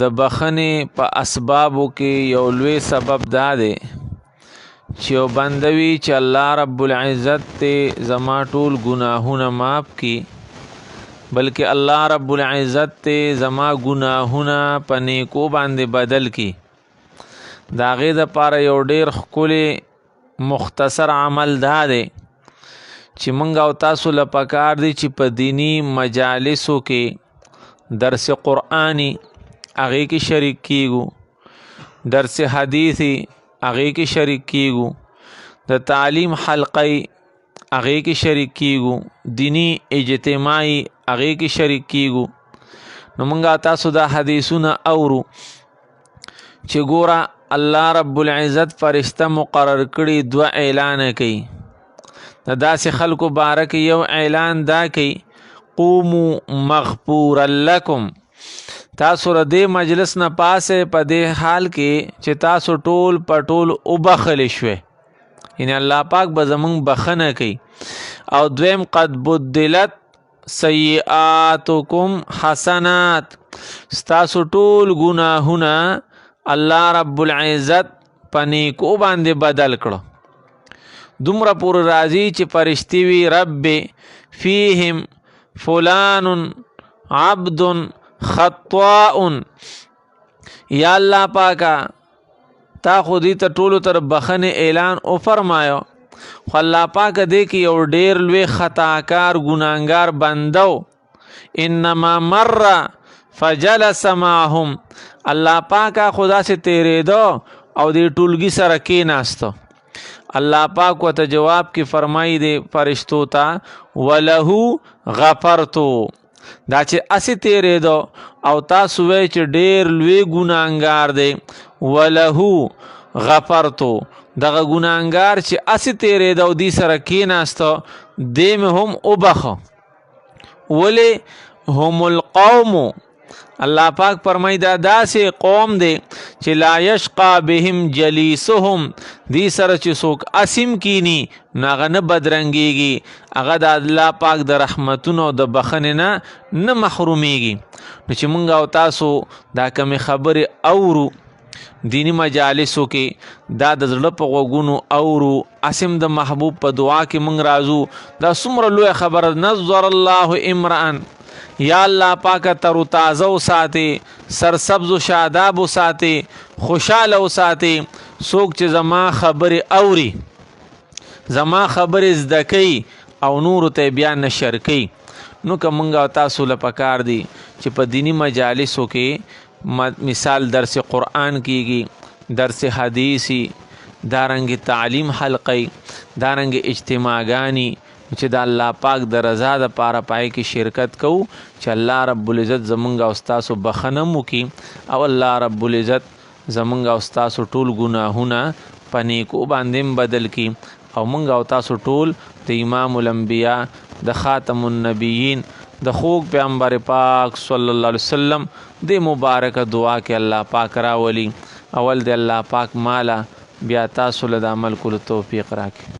د بخښنې په اسبابو کې یو لوی سبب دا دی چې یو بنده وي چې الله رب العزت ته زما ټول ګناهونه معاف کړي، بلکې الله رب العزت ته زما ګناهونه په نیکو باندې بدل کړي. د هغې دپاره یو ډېر ښکلی مختصر عمل دا دی چې مونږ او تاسو له پکار دي چې په دیني مجالسو کې درس قرآني هغې کې شریک کیږو، درس حدیثي هغې کې شریک کیږو، د تعلیم حلقې هغې کې شریک کیږو، دیني اجتماعي هغې کې شریک کیږو. نو مونږ تاسو دا حدیثونه اورو چې ګوره الله رب العزت فرشته مقرر کړي، دوه اعلان کوي. د داسې خلکو باره کې یو اعلان دا کوي، قوموا مغفورا لکم، تاسو له دې مجلس نه پاسې په دې حال کې چې تاسو ټول په ټول وبخښل شوئ، یعنی الله پاک به زمونږ بخښنه کوي. او دویم، قد بدلت سیئاتکم حسنات، ستاسو ټول ګناهونه الله رب العزت په نیکو باندې بدل کړو. دومره پورې راځي چې فرشتي وي، رب فیهم فلان عبد خطاء، یا الله پاکه تا خو دې ته ټولو تر بخښنې اعلان وفرمایو، خو الله پاک دې کې یو ډیر لوی خطاکار ګناهګار بنده و، انما مر فجلس معهم، الله پاک خو داسې تېرېده او دې ټولګي سره کېناستو. الله پاک ورته جواب کې فرمایي دې فرشتو ته، وله غفرتو، دا چې اسې تېرېده او تاسو وایئ چې ډېر لوی ګناهګار دی، وله غفرتو، دغه ګناهګار چې اسې تېرېده او دې سره کېناسته دې مې هم وبخښه. ولې هم القوم، الله پاک فرمایي دا داسې قوم دی چې لا یشقا بهم جلیسهم، دې سره چې څوک اسیم کینی نو هغه نه بدرنګیږي، هغه د الله پاک د رحمتونو او د بخښنې نه نه محرومیږي. نو چې مونږ او تاسو دا کمې خبرې اورو دینی مجالسو کې، دا د زړه په غوږونو اورو، اسم د محبوب په دعا کې مونږ راځو، دا څومره لویه خبره. نظر الله امرأ، یا الله پاکه تر تازه وساتې، سرسبز و شاداب وساتې، خوشاله وساتې، څوک چې زما خبرې اوري، زما خبرې زده کوي او نورو ته یې بیا نشر کوي. نو که مونږ او تاسو له پکار دي چې په دیني مجالسو کې مثال درس قرآن کیږي، درس حدیثي، دارنګ تعلیم حلقې، دارنګ اجتماعګانی، چې د الله پاک د رضا د پاره پای کې شرکت کوو، چې الله رب العزت زمونږ او ستاسو بخښنه هم وکړي او الله رب العزت زمونږ او ستاسو ټول ګناهونه په نیکو باندې هم بدل کړي، او مونږ او تاسو ټول د امام الانبیاء، د خاتم النبیین، د خوږ پیغمبر پاک صلی الله علیه وسلم د مبارکه دعا کې الله پاک راولي. اول د الله پاک ماله، بیا تاسو له د عمل کولو توفیق راکړي.